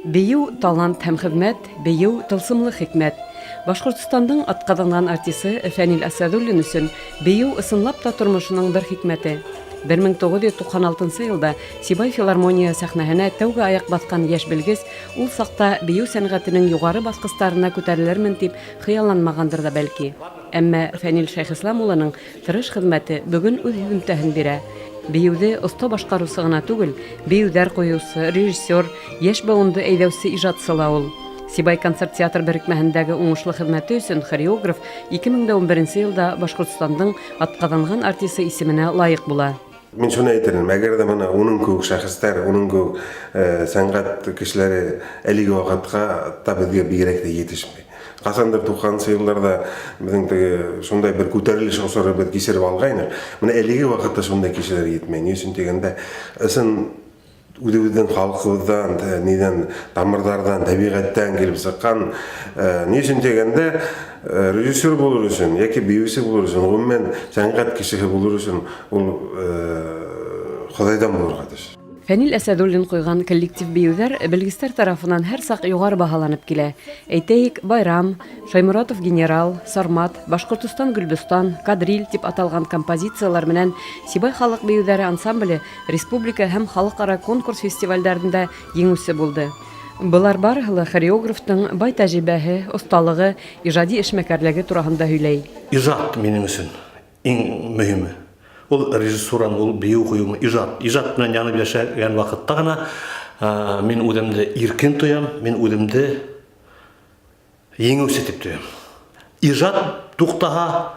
Бейеү, талант һәм хеҙмәт, бейеү, тылсымлы хикмәт. Башҡортостандың атҡаҙанған артисы Фәнил Әсәҙуллин өсөн бейеү ысынлап та тормошоноң бер хикмәте. 1996 йылда Сибай филармония сәхнәһенә тәүге аяҡ баҫҡан йәш белгес ул саҡта бейеү сәнғәтенең юғары баҫҡыстарына күтәрелермен тип хыялланмағандыр ҙа бәлки. Әммә Фәнил Шәйхислам улының тырыш хеҙмәте бөгөн үҙ һөҙөмтәһен бирә. Бейеүҙе оҫта башҡарыусы ғына түгел, бейеүҙәр ҡуйыусы, режиссер, йәш быуынды әйҙәүсе ижадсы ла ул. Сибай концерт театр берекмәһендәге уңышлы хеҙмәте өсөн хореограф 2011 йылда Башҡортостандың атҡаҙанған артисы исеменә лайыҡ була. Мин шуны әйтер инем, әгәр ҙә бына уның кеүек шәхестәр, уның кеүек сәнғәт кешеләре әлеге ваҡытҡа та беҙгә бигерәк тә етешмәй. Ҡасандыр туҡһанынсы йылдарҙа беҙҙең теге шундай бер күтәрелеш осоро беҙ кисереп алғайныҡ. Менә әлеге ваҡытта шундай кешеләр етмәй. Ни өсөн тигәндә, ысын үҙебеҙҙең халҡыбыҙҙан, нидән, тамырҙарҙан, тәбиғәттән килеп сыҡҡан. Ни өсөн тигәндә, режиссер булыр өсөн йәки бейеүсе булыр өсөн, ғөмүмән, сәнғәт кешеһе булыр өсөн ул Хоҙайҙан булырға тейеш. Фәнил Әсәдуллин ҡуйған коллектив бейеүҙәр белгестәр тарафынан һәр саҡ юғары баһаланып килә. Әйтәйек, Байрам, Шайморатов генерал, Сармат, Башҡортостан Гөлбостан, Кадриль тип аталған композициялар менән Сибай халыҡ бейеүҙәре ансамбле республика һәм халыҡ-ара конкурс-фестивальдәрендә еңеүсе булды. Былар барыһы ла хореографтың бай тәжрибәһе, оҫталығы, ижади эшмәкәрлеге тураһында һөйләй. Ижат минең өсөн иң мөһиме. Ул режиссурамы, ул бию куюмы, ижат. Ижат белән янып яшәгән вакытта гына мин үземне иркен тоям, мин үземне Еңеүсе дип тоям. Ижат туктаһа,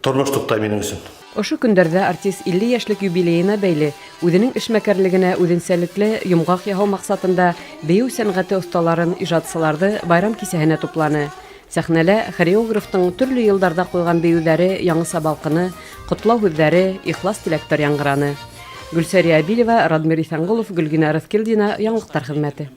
тормыш туктай минем өчен. Ошо көндәрҙә артист 50 йәшлек юбилейына бәйле үҙенең эшмәкәрлегенә үҙенсәлекле йомғаҡ яһау маҡсатында бейеү сәнғәте оҫталарын, ижадсыларҙы байрам кисәһенә тупланы. Сәхнәлә хореографтың төрлө йылдарҙа ҡуйған бейеүҙәре яңыса балҡыны, ҡотлау һүҙҙәре, ихлас теләктәр яңғыраны. Гөлсәрия Әбилева, Радмир Иҫәнғолов, Гөлгенә Рыҫкилдина, Яңылыҡтар хеҙмәте.